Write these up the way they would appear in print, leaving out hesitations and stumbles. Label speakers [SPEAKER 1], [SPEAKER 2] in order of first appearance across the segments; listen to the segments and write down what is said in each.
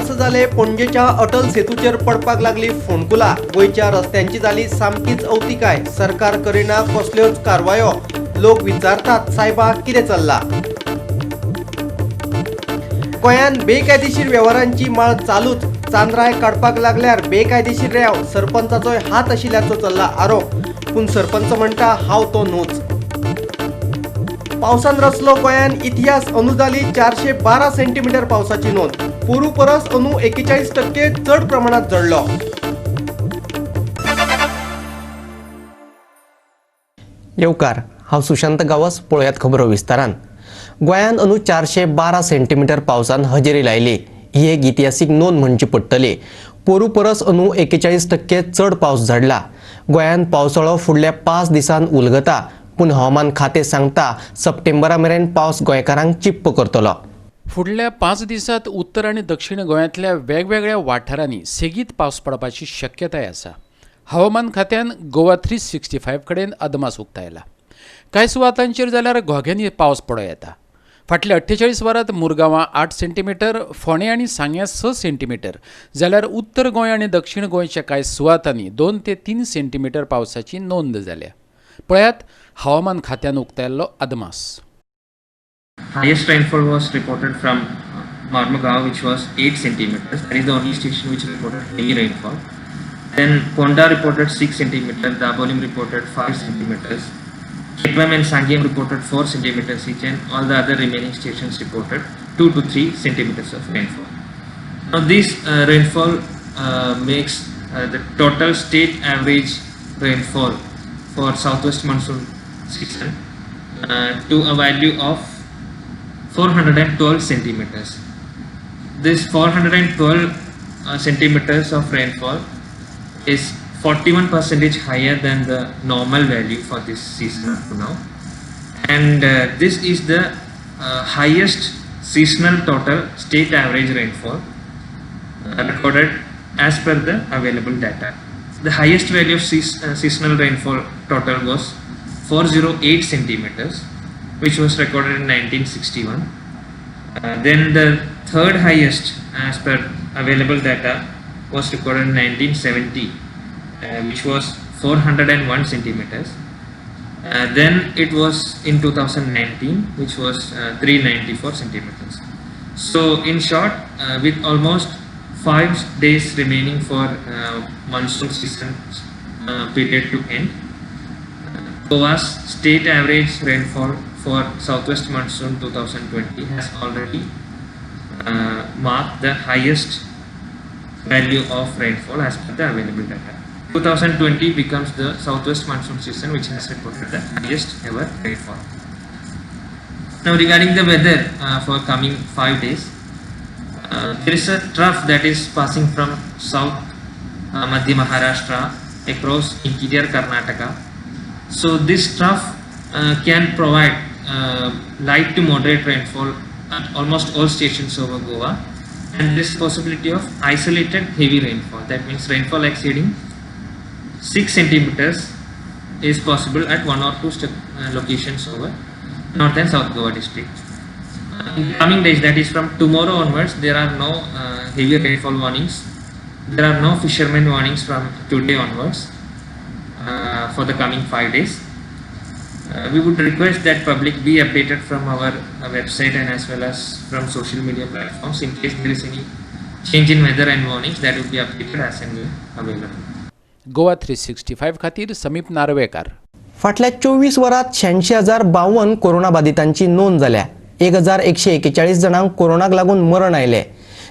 [SPEAKER 1] वर्सां जाले पणजेच्या अटल सेतूचेर पडपाक लागली फोंडकुलां. गोंयच्या रस्त्यांची जाली सामकीच अवतिकाय. सरकार करिना कसल्योच कारवायो. लोक विचारतात, सायबा, कितें चल्ला? गोंयांत बेकायदेशीर वेव्हारांची माळ चालूच. चांद्राय काडपाक लागल्यार बेकायदेशीर रेंव. सरपंचाचोय हात आशिल्ल्याचो चल्ला आरोप, पूण सरपंच म्हणटा, हांव तो न्हूच. पावसान रचलो गोंयान इतिहास. अंदू जाली 412 सेंटीमिटर पावसाची नोंद. पोरू परस अंदू 41% चड प्रमाणात झडलो. येवकार, हांव सुशांत गांवस. पळयात खबरो विस्तारान. गोंयांत अंदू 412 सेंटीमिटर पावसान हजेरी लायली. ही एक इतिहासीक नोंद म्हणची पडटली. पोरू परस अंदू 41% चड पावस झडला. गोंयांत पावसाळो फुडल्या 5 दिसांत उलगता, पूण हवामान खातें सांगता, सप्टेंबरा मेरेन पावस गोंयकारांक चिप्प करतलो.
[SPEAKER 2] फुडल्या 5 दिसांत उत्तर आनी दक्षिण गोंयांतल्या वेगवेगळ्या वाठारांनी सेगीत पावस पडपाची शक्यताय आसा. हवामान खात्यान गोवा 365 कडेन अदमास उक्तायला. कांय सुवातांचेर जाल्यार घोग्यांनी पावस पडूं येता. फाटल्या 48 वरांत मुरगांवां 8 सेंटीमिटर, फोंडें आनी सांग्यां 6 सेंटीमिटर, जाल्यार उत्तर गोंय आनी दक्षिण गोंयच्या कांय सुवातांनी 2 ते 3 सेंटीमिटर पावसाची नोंद जाल्या. पळयात हवामान खात्यान उक्तायल्लो अदमास.
[SPEAKER 3] Highest rainfall was reported from Marmugao, which was 8 centimeters. That is the only station which reported heavy rainfall. Then Ponda reported 6 centimeters, Dabolim reported 5 centimeters, Quepem and Sanguem reported 4 centimeters each, and all the other remaining stations reported 2 to 3 centimeters of rainfall. Now this rainfall makes the total state average rainfall for southwest monsoon season to a value of 412 centimeters. This 412 centimeters of rainfall is 41 percentage higher than the normal value for this season up to now, and this is the highest seasonal total state average rainfall recorded as per the available data. The highest value of seasonal rainfall total was 408 centimeters, which was recorded in 1961. Then the third highest as per available data was recorded in 1970, which was 401 centimeters. Then it was in 2019, which was 394 centimeters. So in short, with almost 5 days remaining for monsoon season period to end, Goa's state average rainfall for southwest monsoon 2020 has already marked the highest value of rainfall as per the available data. 2020 becomes the southwest monsoon season which has reported the highest ever rainfall. Now regarding the weather for coming 5 days, there is a trough that is passing from south Madhya Maharashtra across interior Karnataka. So this trough can provide light to moderate rainfall at almost all stations over Goa, and this possibility of isolated heavy rainfall, that means rainfall exceeding 6 centimeters, is possible at 1 or 2 locations over North and South Goa district. In the coming days, that is from tomorrow onwards, there are no heavy rainfall warnings. There are no fishermen warnings from today onwards for the coming 5 days. We would request that public be updated from our website and as well as from social media platforms in case there is any change in weather and warnings that will be updated as and when available.
[SPEAKER 2] Goa 365 खातीर समीप नार्वेकार.
[SPEAKER 1] फाटल्या 24 वरांत 86,052 corona बादितांची नोंद जाल्या. 1141 जाणांक कोरोनाक लागून मरण आयलें.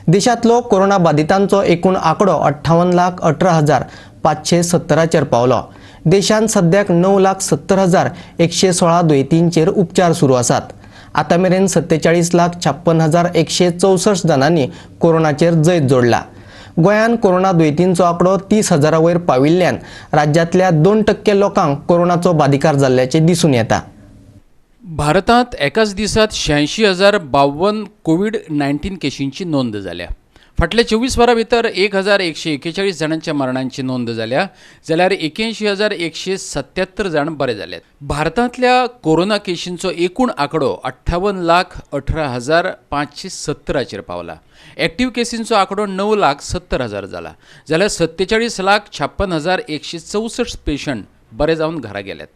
[SPEAKER 1] देशांतलो कोरोना बादितांचो एकूण आंकडो 58,18,570चेर पावलो. देशांत सद्याक 9,70,116 दुयेंतींचेर उपचार सुरू आसात. आतां मेरेन 47,56,164 जाणांनी कोरोनाचेर जैत जोडला. गोंयांत कोरोना दुयेंतींचो आंकडो 30 हजारा वयर पाविल्ल्यान राज्यांतल्या 2% लोकांक कोरोनाचो बादिकार जाल्ल्याचें दिसून येता.
[SPEAKER 2] भारतांत एकाच दिसात 86,052 कोवीड 19 केशींची नोंद जाल्या. फाटल्या 24 वरां भितर 1141 जाणांच्या मरणांची नोंद जाल्या, जाल्यार 81,177 जाण बरे जाल्यात. भारतांतल्या कोरोना केशींचो एकूण आंकडो 58,18,570 पावला. एक्टिव्ह केसींचो आंकडो 9,70,000 जाला, जाल्यार 47,56,164 पेशंट बरे जावन घरा गेल्यात.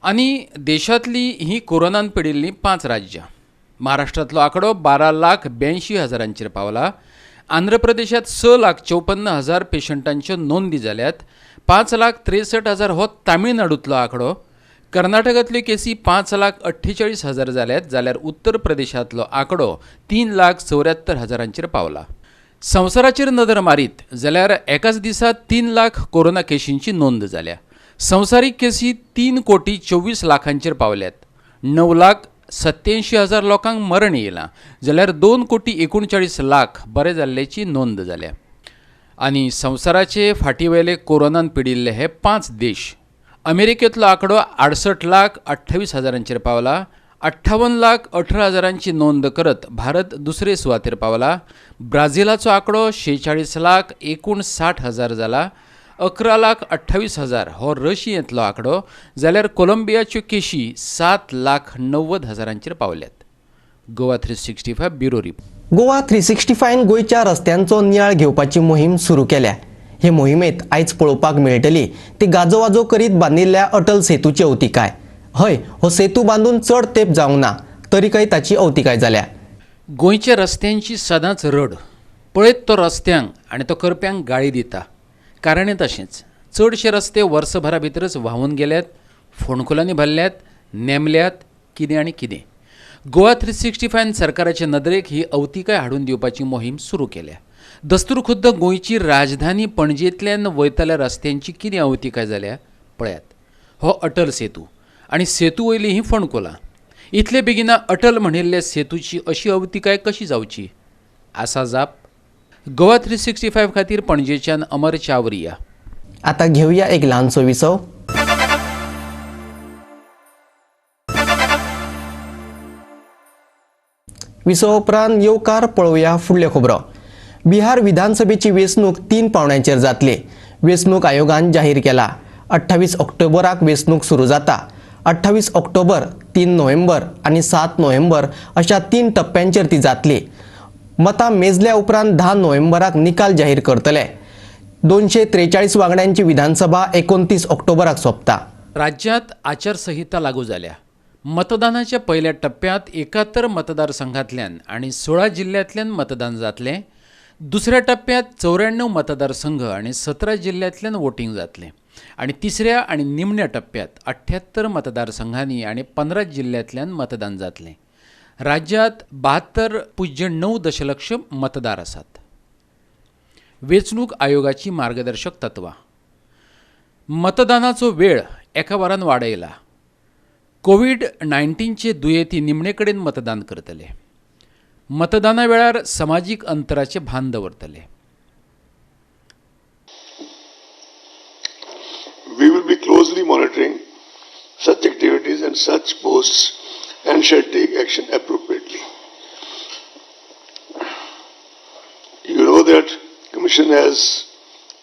[SPEAKER 2] आनी देशांतली ही कोरोनान पिडिल्लीं 5 राज्यां. महाराष्ट्रांतलो आंकडो 12,82,000 पावला. आंध्र प्रदेशांत 6,54,000 पेशंटांच्यो नोंदी जाल्यात. 5,63,000 हो तामिळनाडूंतलो आंकडो. कर्नाटकांतल्यो केसी 5,48,000 जाल्यात, जाल्यार उत्तर प्रदेशांतलो आंकडो 3,74,000 पावला. संवसाराचेर नदर मारीत जाल्यार एकाच दिसा 3 लाख कोरोना केशींची नोंद जाल्या. संवसारीक केसी 3,24,00,000 पावल्यात. 9,87,000 लोकांक मरण येयलां, जाल्यार 2,39,00,000 बरे जाल्ल्याची नोंद जाल्या. आनी संवसाराचे फाटीवेले कोरोनान पिडिल्ले हे 5 देश. अमेरिकेंतलो आंकडो 68,28,000 पावला. 58,18,000 नोंद करत भारत दुसरे सुवातेर पावला. ब्राझिलाचो आंकडो 46,59,000 जाला. 11,28,000 हो रशियेंतलो आंकडो, जाल्यार कोलंबियाच्यो केशी 7,90,000 पावल्यात. Goa 365 bureau report.
[SPEAKER 1] Goa 365 गोंयच्या रस्त्यांचो नियाळ घेवपाची मोहीम सुरू केल्या. हे मोहिमेंत आयज पळोवपाक मेळटली ती गाजोवाजो करीत बांदिल्ल्या अटल सेतूची अवतिकाय. हय, हो सेतू बांदून चड तेंप जावंक ना तरीकय ताची अवतिकाय जाल्या.
[SPEAKER 2] गोंयच्या रस्त्यांची सदांच रड. पळयत तो रस्त्यांक आनी तो करप्यांक गाळी दिता. कारण तशेंच चडशे रस्ते वर्सभरा भितरच व्हांवून गेल्यात, फोंडकुलांनी भरल्यात, नेमल्यात, कितें आनी कितें. गोवा 365 सरकाराचे नदरेक ही अवतिकाय हाडून दिवपाची मोहीम सुरू केल्या. दस्तूर खुद्द गोंयची राजधानी पणजेंतल्यान वयतल्या रस्त्यांची कितें अवतिकाय जाल्या पळयात. हो अटल सेतू आनी सेतू वयली ही फोंडकुलां. इतले बेगिना अटल म्हणिल्ल्या सेतूची अशी अवतिकाय कशी जावची? आसा जाप. गोवा 365 खातीर पणजेच्यान अमर चावरिया.
[SPEAKER 1] आता घेऊया एक ल्हानसो विसव. विसव उपरांत येवकार पळोवया फुडल्यो खबरो. बिहार विधानसभेची वेंचणूक 3 पावंड्यांचेर जातली. वेंचणूक आयोगान जाहीर केला. 28 ऑक्टोबराक वेंचणूक सुरू जाता. 28 ऑक्टोबर, 3 नोव्हेंबर आनी 7 नोव्हेंबर अशा 3 टप्प्यांचेर ती जातली. मतां मेजल्या उपरांत 10 नोव्हेंबराक निकाल जाहीर करतले. 243 वांगड्यांची विधानसभा 29 ऑक्टोबराक सोंपता.
[SPEAKER 2] राज्यांत आचारसंहिता लागू जाल्या. मतदानाच्या पहिल्या टप्प्यांत 71 मतदारसंघांतल्यान आनी 16 जिल्ल्यांतल्यान मतदान जातलें. दुसऱ्या टप्प्यांत 94 मतदारसंघ आनी 17 जिल्ल्यांतल्यान वोटींग जातलें. आनी तिसऱ्या आनी निमण्या टप्प्यांत 78 मतदारसंघांनी आनी 15 जिल्ल्यांतल्यान मतदान जातलें. राज्यांत 72.9 दशलक्ष मतदार आसात. वेंचणूक आयोगाची मार्गदर्शक तत्वां. मतदानाचो वेळ एका वरान वाडयला. कोवीड-19चे दुयेंती निमणे कडेन मतदान करतले. मतदाना वेळार समाजीक अंतराचे भान दवरतले.
[SPEAKER 4] We will be closely monitoring such activities and such posts and shall take action appropriately. You know that Commission has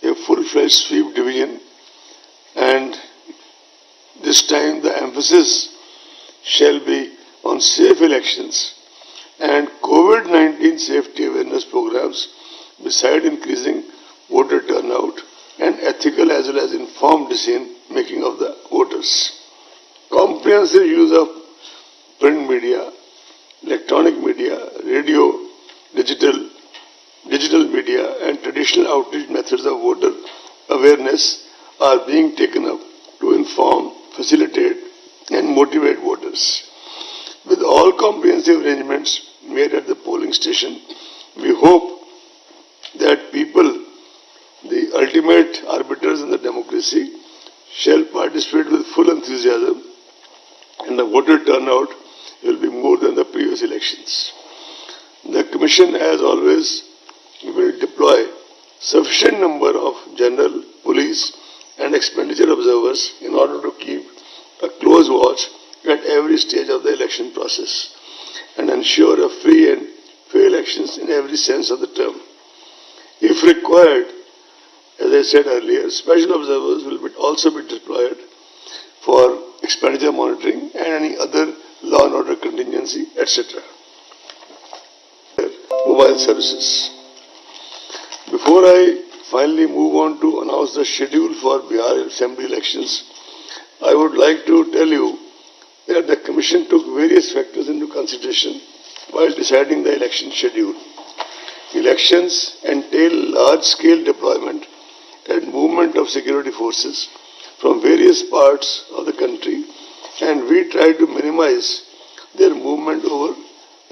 [SPEAKER 4] a full-fledged sweep division, and this time the emphasis shall be on safe elections and COVID-19 safety awareness programs, beside increasing voter turnout and ethical as well as informed decision making of the voters. Comprehensive use of print media, electronic media, radio, digital media and traditional outreach methods of voter awareness are being taken up to inform, facilitate and motivate voters. With all comprehensive arrangements made at the polling station, we hope that people, the ultimate arbiters in the democracy, shall participate with full enthusiasm, and the voter turnout will be more than the previous elections. The Commission, as always, will deploy sufficient number of general, police and expenditure observers in order to keep a close watch at every stage of the election process and ensure a free and fair elections in every sense of the term. If required, as I said earlier, special observers will also be deployed for expenditure monitoring and any other law and order contingency, etc. Mobile services. Before I finally move on to announce the schedule for Bihar Assembly elections, I would like to tell you that the Commission took various factors into consideration while deciding the election schedule. Elections entail large-scale deployment and movement of security forces from various parts of the country, and we try to minimize their movement over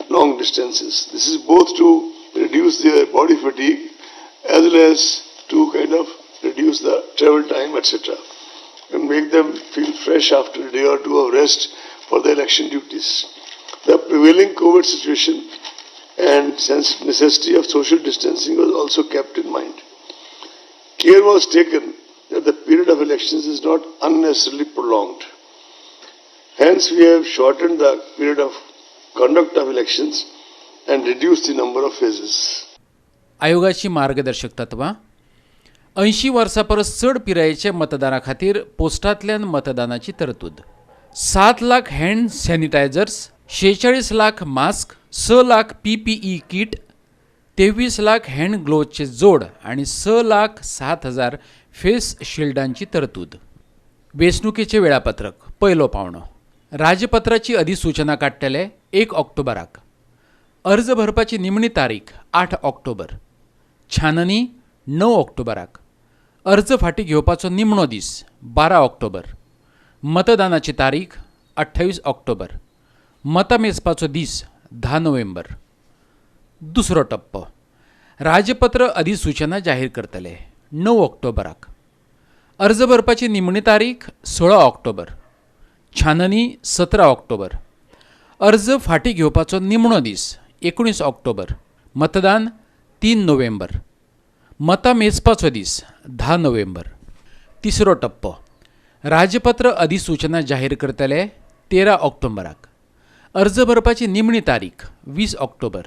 [SPEAKER 4] long distances. This is both to reduce their body fatigue as well as to kind of reduce the travel time, etc., and make them feel fresh after a day or two of rest for the election duties. The prevailing COVID situation and necessity of social distancing was also kept in mind. Care was taken that the period of elections is not unnecessarily prolonged. Hence, we have shortened the period of conduct of elections and reduced the number of phases.
[SPEAKER 2] आयोगाची मार्गदर्शक तत्वां 80 वर्सां परस चड पिरायेचे मतदारा खातीर पोस्टांतल्यान मतदानाची तरतूद, 7 lakh hand sanitisers, 46 lakh mask, 6 lakh PPE kit, 23 lakh hand ग्लोव्हचे जोड आनी 6,07,000 फेस शिल्डांची तरतूद. वेंचणुकेचें वेळापत्रक पयलो पावणो राजपत्राची अधिसूचना काडटले 1 ऑक्टोबराक. अर्ज भरपाची निमणी तारीख 8 ऑक्टोबर, छाननी 9 ऑक्टोबराक, अर्ज फाटीं घेवपाचो निमणो दीस 12 ऑक्टोबर, मतदानाची तारीख 28 ऑक्टोबर, मतां मेजपाचो दीस 10 नोव्हेंबर. दुसरो टप्पो राजपत्र अधिसूचना जाहीर करतले 9 ऑक्टोबराक. अर्ज भरपाची निमणी तारीख 16 ऑक्टोबर, छाननी 17 ऑक्टोबर, अर्ज फाटीं घेवपाचो निमणो दीस 19 ऑक्टोबर, मतदान 3 नोव्हेंबर, मतां मेजपाचो दीस 10 नोव्हेंबर. तिसरो टप्पो राजपत्र अधिसूचना जाहीर करतले 13 ऑक्टोबराक. अर्ज भरपाची निमणी तारीख 20 ऑक्टोबर,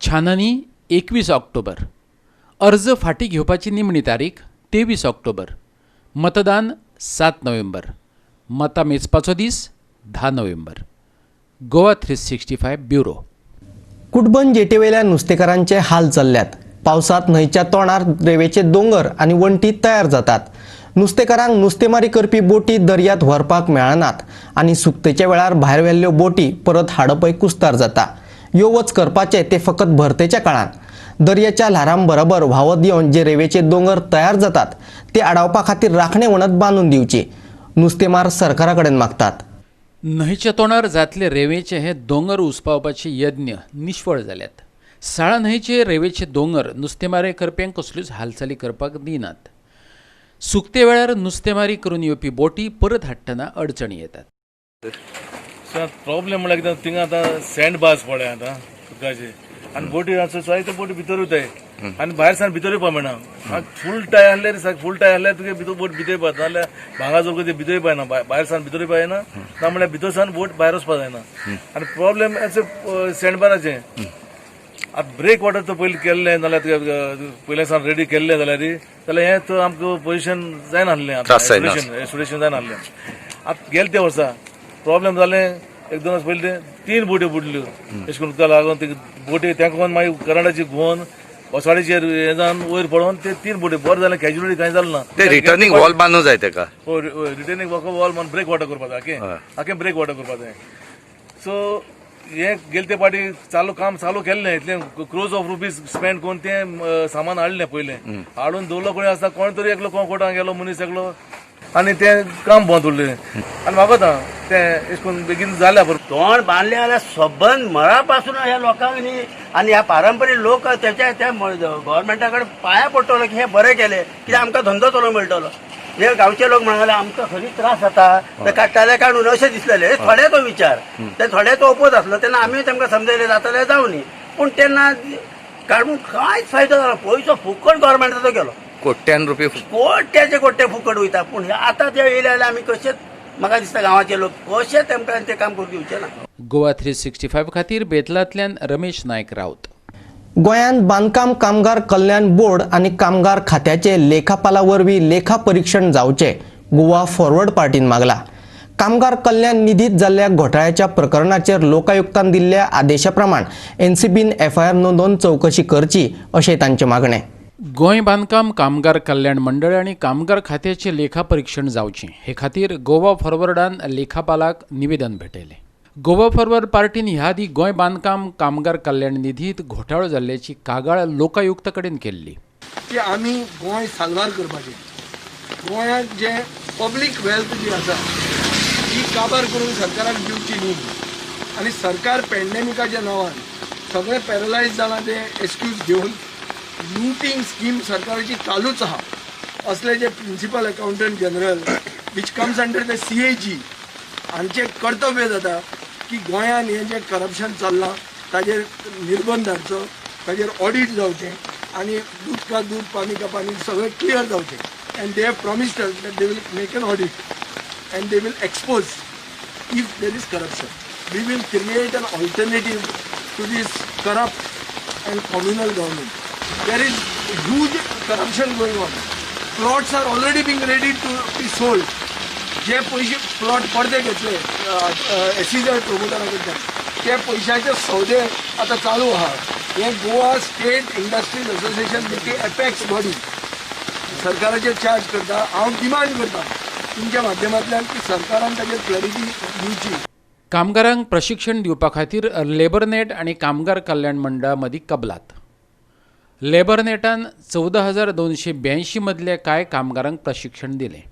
[SPEAKER 2] छाननी 21 ऑक्टोबर, अर्ज फाटीं घेवपाची निमणी तारीख 23 ऑक्टोबर, मतदान 7 नोव्हेंबर, मतां मेजपाचो दीस 10 नोव्हेंबर. गोवा 365 ब्युरो.
[SPEAKER 1] कुटबन जेटीवेल्या नुस्तेकारांचे हाल चल्ल्यात. पावसांत न्हंयच्या तोंडार रेंवेचे दोंगर आनी वण्टी तयार जातात. नुस्तेकारांक नुस्तेमारी करपी बोटी दर्यांत व्हरपाक मेळनात आनी सुकतेच्या वेळार भायर व्हेल्ल्यो बोटी परत हाडपय कुस्तार जाता. यो वच करपाचे ते फकत भरतेच्या काळांत. दर्याच्या ल्हारां बरोबर व्हांवत येवन जे रेंवेचे दोंगर तयार जातात ते आडावपा खातीर राखणे वणत बांदून दिवची, नुस्तेमार सरकारा कडेन मागतात.
[SPEAKER 2] न्हंयच्या तोंडार जातले रेंवेचे हे दोंगर उसपावपाचे यत्न निष्फळ जाल्यात. साळा न्हंयचे रेंवेचे दोंगर नुस्तेमारी करप्यांक कसल्योच हालचाली करपाक दिनात. सुकते वेळार नुस्तेमारी करून येवपी बोटी परत हाडटना अडचणी येतात.
[SPEAKER 5] प्रॉब्लेम म्हणल्यार कितें, थिंगा आतां सँड बास पडल्या आतां उदकाचे आनी बोटी जायते बोटी भितर वताय आनी भायर सान भितर येवपा मेळना. फूल टाय आहल्यार फूल टाय आहल्यार तुगे भितर बोट भितर येवपा, नाल्यार भांगा जर ते भितर येवपा येना, भायर सान भितर येवपा येना, ना म्हणल्यार भितर सान बोट भायर वचपा जायना. आनी प्रॉब्लेम सँड बाराचे आतां ब्रेक वॉटर तर पयलीं केल्लें जाल्यार पयलें सान रेडी केल्लें जाल्यार जाल्यार हें तर आमकां पोजिशन जायनासलें, आयसोलेशन जायनासलें. आतां गेले ते वर्सा प्रॉब्लेम जालें, एक दोन वर्स पयलीं 3 बोट्यो बुडल्यो अशें करून उदका लागून. ते बोटी तांकां मागीर करंटाची घुंवोन वसाडीचेर हें जावन वयर पडोन ते 3 बोटी बरें जालें, कॅज्युअलिटी कांय जालें ना.
[SPEAKER 6] ते रिटर्निंग वॉल बांदूंक जाय तेका,
[SPEAKER 5] रिटर्निंग वॉल बांदून ब्रेक वॉटर करपा जाय, आखे ब्रेक वॉटर करपा जाय. सो हे गेले ते पाटी चालू काम चालू केल्लें, इतलें क्रोज ऑफ रुपीज स्पेंड करून तें सामान हाडलें, पयलें हाडून दवरलो कोणी आसता, कोण तरी एकलो कोण कोटांक गेलो मनीस एकलो आनी तें काम बंद उरलें. आनी म्हाका तें अशें करून बेगीन जालें.
[SPEAKER 7] तोंड बांदलें जाल्यार सबंद मळा पासून ह्या लोकांक न्ही आनी ह्या पारंपरीक लोक तेच्या त्या गव्हर्मेंटा कडेन पांया पडटलो की हें बरें केलें, कित्याक आमकां धंदो चलोवंक मेळटलो. हे गांवचे लोक म्हणले आमकां खरी त्रास जाता ते काडटाले काडून अशें दिसलेलें. थोड्याचो विचार ते थोड्याचो ओपोज आसलो तेन्ना आमी तांकां समजयलें जाताले जावं न्ही, पूण तेन्ना काडून कांयच फायदो जाला, पयसो फुकट गव्हर्मेंटाचो गेलो,
[SPEAKER 6] कोट्यान रुपये,
[SPEAKER 7] कोट्याचे कोट्टे फुकट वयता. पूण आतां ते येयले जाल्यार आमी कशेंच म्हाका दिसता गांवाचे लोक कशें तेमकां तें काम करून दिवचें ना.
[SPEAKER 2] गोवा 365 खातीर बेतलांतल्यान रमेश नायक राऊत.
[SPEAKER 1] गोंयांत बांदकाम कामगार कल्याण बोर्ड आनी कामगार खात्याचे लेखापाला वरवीं लेखा परीक्षण जावचें गोवा फॉरवर्ड पार्टीन मागला. कामगार कल्याण निधीत जाल्ल्या घोटाळ्याच्या प्रकरणाचेर लोकायुक्तान दिल्ल्या आदेशा प्रमाण एनसीबीन एफआयआर नोंदोवन चवकशी करची अशें तांचें मागणें.
[SPEAKER 2] गोंय बांदकाम कामगार कल्याण मंडळ आनी कामगार खात्याचें लेखा परीक्षण जावचें हे खातीर गोवा फॉरवर्डान लेखापालाक निवेदन भेटयलें. गोवा फॉरवर्ड पार्टीन ह्या आदीं गोंय बांदकाम कामगार कल्याण निधीत घोटाळो जाल्ल्याची कागाळ लोकायुक्त कडेन केल्ली.
[SPEAKER 4] की आमी गोंय साल्वार करपाचें, गोंयांत जे पब्लीक वेल्थ जी आसा ही काबार करून सरकाराक दिवची न्ही आनी सरकार पॅन्डेमिकाच्या नांवान सगळें पॅरलायज जालां तें एक्सक्यूज घेवन लुटींग स्कीम सरकाराची चालूच आहा. असले जे principal accountant general which comes under the CAG हांचें कर्तव्य जाता की गोंयांत हें जें करप्शन चल्लां ताजेर निर्बंध हाडचो, ताजेर ऑडीट जावचें आनी दूद का दूद पानी का पानी सगळें क्लियर जावचें. And they have promised us that they will make an audit and they will expose if there is corruption. We will create an alternative to this corrupt and communal government. There is huge corruption going on. Plots are already being ready to be sold. जे पयशे plot पडदे घेतले SEZ प्रमोटरा कडल्यान ते पयशाचे सौदे आतां चालू आहा. हें गोवा स्टेट इंडस्ट्रीज असोसिएशन ती एपेक्स बॉडी सरकाराचेर चार्ज करता. हांव डिमांड करता तुमच्या माध्यमांतल्यान की सरकारान ताजेर क्लॅरिटी दिवची.
[SPEAKER 2] कामगारांक प्रशिक्षण दिवपा खातीर लेबरनेट आनी कामगार कल्याण मंडळा मदीं कबलात. लेबरनेटान 14,282 मदल्या कांय कामगारांक प्रशिक्षण दिलें.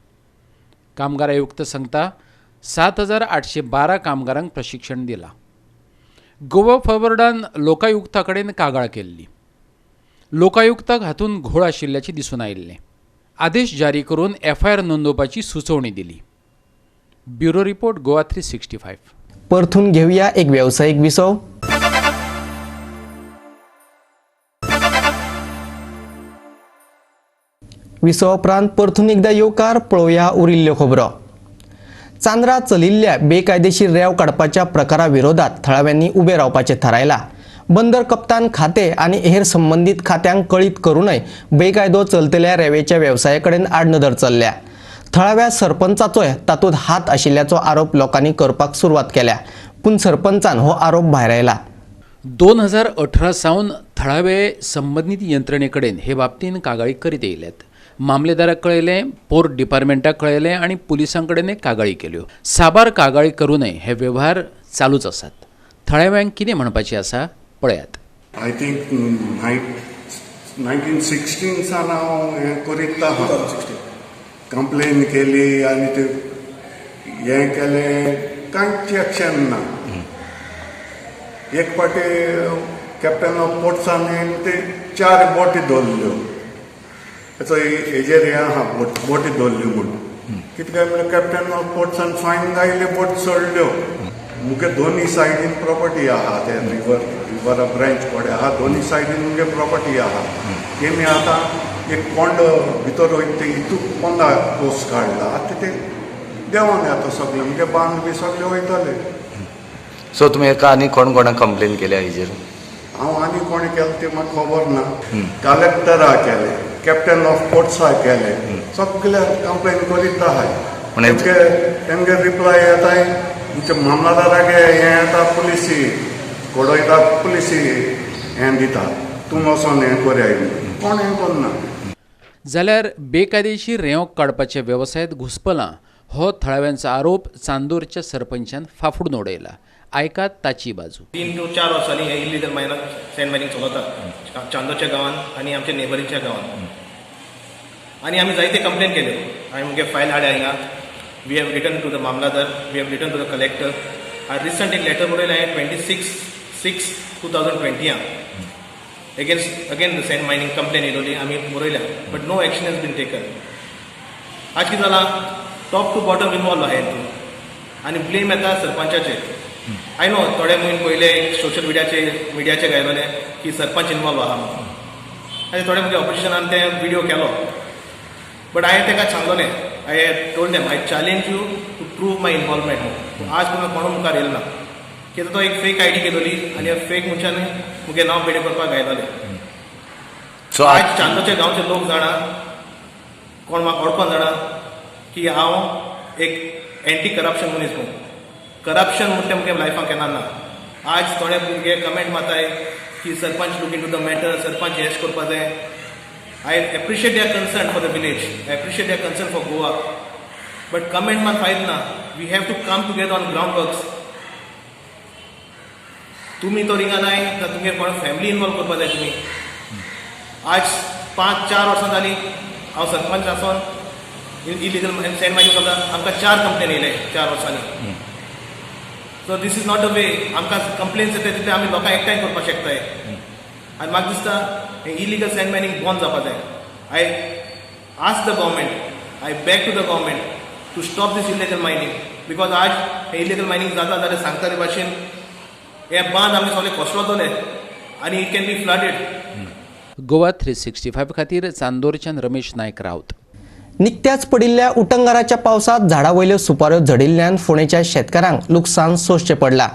[SPEAKER 2] कामगार आयुक्त सांगता 7,812 कामगारांक प्रशिक्षण दिलां. गोवा फॉरवर्डान लोकायुक्ता कडेन कागाळ केल्ली. लोकायुक्ताक हातूंत घोळ आशिल्ल्याचें दिसून आयिल्लें. आदेश जारी करून एफआयआर नोंदोवपाची सुचोवणी दिली. Bureau report, Goa 365.
[SPEAKER 1] परतून घेवया एक वेवसायीक विसव. विसवा उपरांत परतून एकदा येवकार. पळोवया उरिल्ल्यो खबरो. चांद्रा चलिल्ल्या बेकायदेशीर रेंव काडपाच्या प्रकारा विरोधात थळाव्यांनी उबे रावपाचें थारायलां. बंदर कप्तान खाते आनी हेर संबंदीत खात्यांक कळीत करूनय बेकायदो चलतल्या रेंवेच्या वेवसाया कडेन आडनदर चल्ल्या. थळाव्या सरपंचाचोय तातूंत हात आशिल्ल्याचो आरोप लोकांनी करपाक सुरवात केल्या, पूण सरपंचान हो आरोप भायरायला.
[SPEAKER 2] 2018 सावन थळावे संबंदीत यंत्रणे कडेन हे बाबतीन कागाळी करीत येयल्यात. मामलेदाराक कळयलें, पोर्ट डिपार्टमेंटाक कळयलें आनी पुलिसां कडेनय कागाळी केल्यो. साबार कागाळी करूनय हे वेव्हार चालूच आसात. थळाव्यांक कितें म्हणपाचें आसा पळयात.
[SPEAKER 8] I think 1916 सान हांव हें करीत आहा. कंप्लेन केली आनी ते हें केलें, कांयच एक्शन ना. एक फावटी कॅप्टन ऑफ पोर्ट्सान ते 4 बोटी दवरल्यो. हेचो हेजेर हें आहा, बोटी दवरल्यो म्हूण. कितें काय म्हणल्यार कॅप्टन ऑफ पोर्ट्सान फायन घायले, बोट सोडल्यो. मुगे दोनी सायडीन प्रॉपर्टी आहा, ते रिवरा ब्रांच कडेन आहा, दोनी सायडीन मुगे प्रॉपर्टी आहा. तेमी आतां एक कोंड भितर वयता ते हितूक पोंदा पोस काडला, आतां ते देंवोन येता सगळे, मुगे बांद बी सगळे वयतले.
[SPEAKER 6] सो तुमी हेका आनी कोण कोणाक कंप्लेन केल्या हेजेर?
[SPEAKER 8] हांव आनी कोणें केलें तें म्हाका खबर ना. कलेक्टरा केलें, कॅप्टन ऑफ पोर्ट्सा केलें, सगळे कंप्लेन करीत आहाय. तेमगे रिप्लाय येताय, आमच्या मामलादारागे हें येता, पुलिसी घडयता, पुलिसी हें दिता, तूं वचोन हें करया, कोण हें करना.
[SPEAKER 2] जाल्यार बेकायदेशीर रेंव काडपाच्या वेवसायांत घुसपलां हो थळाव्यांचो आरोप चांदोरच्या सरपंचान फाफडून उडयला. आयकात ताची बाजू.
[SPEAKER 9] 3 to 4 वर्सांनी हे इलिगल मायनाक सँड मायनींग चलता चांदोरच्या गांवांत आनी आमच्या नेबरींगच्या गांवांत. आनी आमी जायते कंप्लेन केल्यो. हांवें मुगे फायल हाडल्या हिंगा. We have written to the mamlatdar, we have written to the collector. हांवें रिसंट एक लेटर बरयलें हांवें 26/6/2020 against again the sand mining complain येयलोली आमी बरयल्या, but no action has been taken. आज कितें जालां, टॉप टू बॉटम इनवॉल्व आहा हितून आनी ब्लेम येता सरपंचाचेर. I know थोडे म्हयने पयले सोशल मिडियाचेर घायलोले की सरपंच इनवॉल्व आहा म्हणून, आनी थोडे मुगे ऑपोजिशनान ते विडियो केलो, बट हांवें ताका सांगलोलें, I told them, I challenge you to prove my involvement. आज पर्यंत कोणू मुखार येयलो ना, कित्याक तो एक फेक आयडी केलोली आनी फेक मनशान मुगे नांव पेडे करपाक गायलोले.
[SPEAKER 6] सो
[SPEAKER 9] आज चांदोरच्या गांवचे लोक जाणा, कोण म्हाका वळखोन जाणा की हांव एक एंटी करप्शन मनीस म्हणून. करप्शन म्हणटा मुगे लायफान केन्ना ना. आज थोडे भुरगे कमेंट मारताय की sarpanch, look into the matter, sarpanch हेच करपा जाय. I appreciate their concern for the village, I appreciate their concern for Goa, but comment मात फायद ना. We have to come together on ground works. तुमी तो रिंगा नाय तर तुमगे कोण फॅमिली इनवॉल्व करपा जाय तुमी. आज 5-4 वर्सां जालीं हांव सरपंच आसोन इलिगल सँड मायनींग चलता. आमकां चार कंप्लेन येयले 4 वर्सांनी. So this is not the way. आमकां कंप्लेन्स येता तितले आमी लोकांक एकठांय करपाक शकताय आनी म्हाका दिसता हें इलिगल सँड मायनींग बंद जावपा जाय. I ask the government, I beg to the government to stop this illegal mining, because आज हें इलिगल मायनींग जाता जाल्यार सांगता ते भाशेन हे बांद आमी सगळे कोसळतले आनी it can be flooded.
[SPEAKER 2] Goa 365 खातीर चांदोरच्यान रमेश नायक राऊत.
[SPEAKER 1] निकत्याच पडिल्ल्या उटंगाराच्या पावसात झाडा वयल्यो सुपाऱ्यो झडिल्ल्यान फोंडेच्या शेतकारांक लुकसाण सोंसचें पडलां.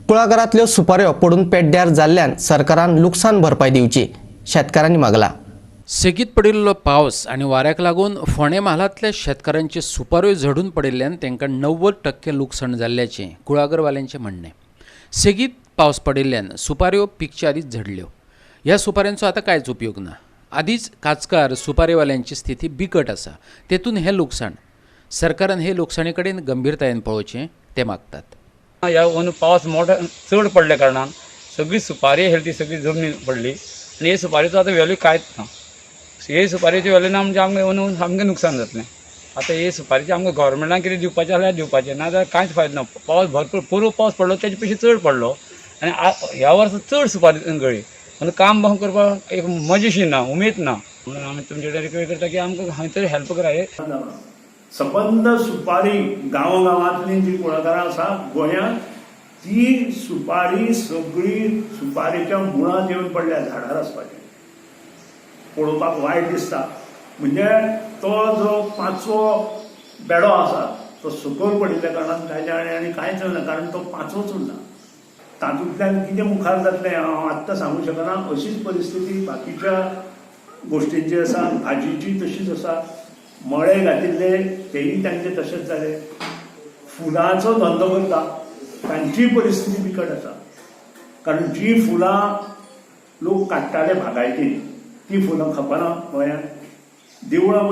[SPEAKER 1] कुळागरांतल्यो सुपाऱ्यो पडून पेड्ड्यार जाल्ल्यान सरकारान लुकसाण भरपाय दिवची, शेतकारांनी मागला.
[SPEAKER 2] सेगीत पडिल्लो पावस आनी वाऱ्याक लागून फोंडें म्हालांतल्या शेतकारांचे सुपाऱ्यो झडून पडिल्ल्यान तांकां 90% लुकसाण जाल्ल्याचें कुळागरवाल्यांचें म्हणणें. सेगीत पावस पडिल्ल्यान सुपाऱ्यो पिकच्या आदींच झडल्यो. ह्या सुपाऱ्यांचो आतां कांयच उपयोग ना. आदींच काजकार सुपारेवाल्यांची स्थिती बिकट आसा, तेतून हें लुकसाण. सरकारान हे लुकसाणे कडेन गंभीरतायेन पळोवचें, ते मागतात.
[SPEAKER 10] ह्या अंदू पावस मोठो चड पडल्या कारणान सगळी सुपारी आसली ती सगळी जमनीर पडली आनी हे सुपारीचो आतां व्हॅल्यू कांयच ना. हे सुपारीची व्हॅल्यू ना म्हणजे आमकां अंदू सामकें नुकसान जातलें. आतां हे सुपारीचें आमकां गव्हर्मेंटान कितें दिवपाचें जाल्यार दिवपाचें, ना जाल्यार कांयच फायदो ना. पावस भरपूर, पोरूं पावस पडलो तेजे पेक्षा चड पडलो आनी ह्या वर्सा चड सुपारी गळ्ळी म्हणून काम बंद करपाक एक मजाशी ना, उमेद ना. म्हणून आमी तुमचे कडेन रिक्वेस्ट करता की आमकां खंय तरी हेल्प करा हे.
[SPEAKER 11] सबंद सुपारी गांवागांवांतली जी कुळागरां आसा गोंयांत, ती सुपारी सगळी सुपारीच्या मुळांत येवन पडल्या झाडार आसपाची. पळोवपाक वायट दिसता. म्हणजे तो जो पांचवो बेडो आसा तो सकयल पडिल्ल्या कारणान ताज्या आनी कांयच ना, कारण तो पांचवोच उरला. तातूंतल्यान कितें मुखार जातलें हांव आत्तां सांगूंक शकना. अशीच परिस्थिती बाकीच्या गोश्टींची आसा. भाजीची तशीच आसा. मळे घातिल्ले तेय तांचे तशेंच जाले. फुलांचो धंदो करता तांचीय परिस्थिती बिकट आसा, कारण जी फुलां लोक काडटाले बागायतीन ती फुलां खपना गोंयांत. देवळां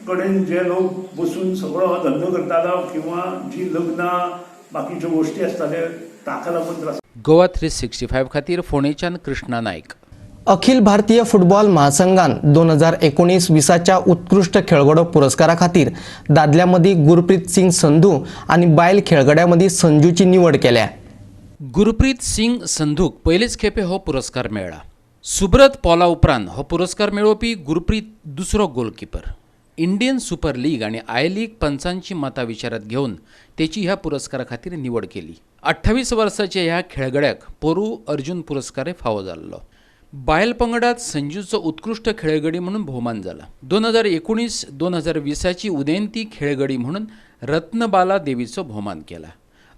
[SPEAKER 11] कडेन जे लोक बसून सगळो हो धंदो करतालो किंवा जी लग्नां बाकीच्यो गोश्टी आसताल्यो ताका लागून त्रास.
[SPEAKER 2] गोवा 365 खातीर फोंडेच्यान कृष्णा नायक.
[SPEAKER 1] अखिल भारतीय फुटबॉल महासंघान 2019-20च्या उत्कृश्ट खेळगडो पुरस्कारा खातीर दादल्या मदीं गुरप्रीत सिंग संधू आनी बायल खेळगड्या मदीं संजूची निवड केल्या.
[SPEAKER 2] गुरप्रीत सिंग संधूक पयलेच खेपे हो पुरस्कार मेळ्ळा. सुब्रत पॉला उपरांत हो पुरस्कार मेळोवपी गुरप्रीत दुसरो गोलकीपर. इंडियन सुपर लीग आनी I league पंचांची मतां विचारात घेवन तेची ह्या पुरस्कारा खातीर निवड केली. 28 वर्साच्या ह्या खेळगड्याक पोरू अर्जुन पुरस्कारय फावो जाल्लो. बायल पंगडात संजूचो उत्कृश्ट खेळगडी म्हणून भोवमान जाला. 2019 2020ची उदेंती खेळगडी म्हणून रत्नबाला देवीचो भोवमान केला.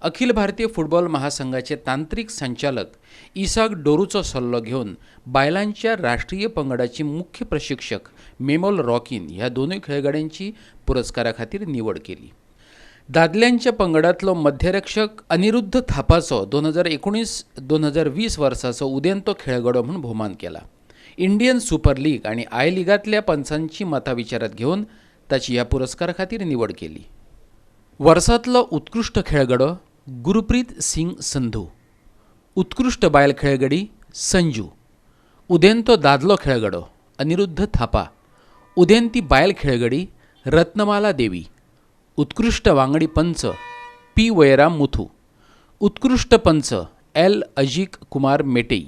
[SPEAKER 2] अखिल भारतीय फुटबॉल महासंघाचे तांत्रिक संचालक इसाक डोरूचो सल्लो घेवन बायलांच्या राष्ट्रीय पंगडाची मुख्य प्रशिक्षक मेमोल रॉकीन ह्या दोनूय खेळगड्यांची पुरस्कारा खातीर निवड केली. दादल्यांच्या पंगडातलो मध्यरक्षक अनिरुद्ध थापाचो 2019 2020 वर्साचो उदेंतो खेळगडो म्हूण भोवमान केला. इंडियन सुपर लीग आनी I लिगांतल्या पंचांची मतां विचारात घेवन ताची ह्या पुरस्कारा खातीर निवड केली. वर्सांतलो उत्कृश्ट खेळगडो गुरप्रीत सिंग संधू, उत्कृश्ट बायल खेळगडी संजू, उदेंतो दादलो खेळगडो अनिरुद्ध थापा, उदेंती बायल खेळगडी रत्नमाला देवी, उत्कृश्ट वांगडी पंच पी वयराम मुथू, उत्कृश्ट पंच एल अजीक कुमार मेटेई.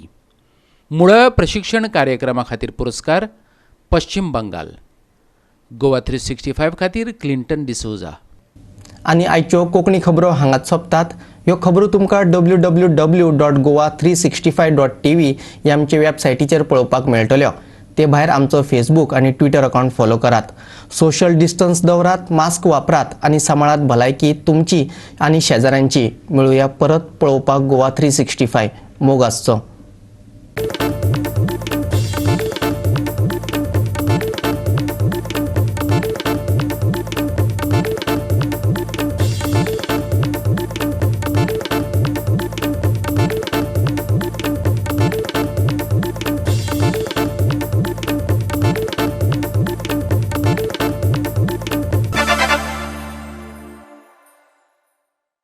[SPEAKER 2] मुळाव्या प्रशिक्षण कार्यक्रमा खातीर पुरस्कार पश्चिम बंगाल. गोवा 365 खातीर क्लिंटन डिसोजा.
[SPEAKER 1] आनी आयच्यो कोंकणी खबरो हांगाच सोंपतात. ह्यो खबरो तुमकां www.goa365.tv ह्या आमचे वेबसायटीचेर पळोवपाक मेळटल्यो. ते भायर आमचो फेसबूक आनी ट्विटर अकावंट फॉलो करात. सोशल डिस्टन्स दवरात, मास्क वापरात आनी सांबाळात भलायकी तुमची आनी शेजाऱ्यांची. मेळुया परत पळोवपाक गोवा 365. मोग आसचो.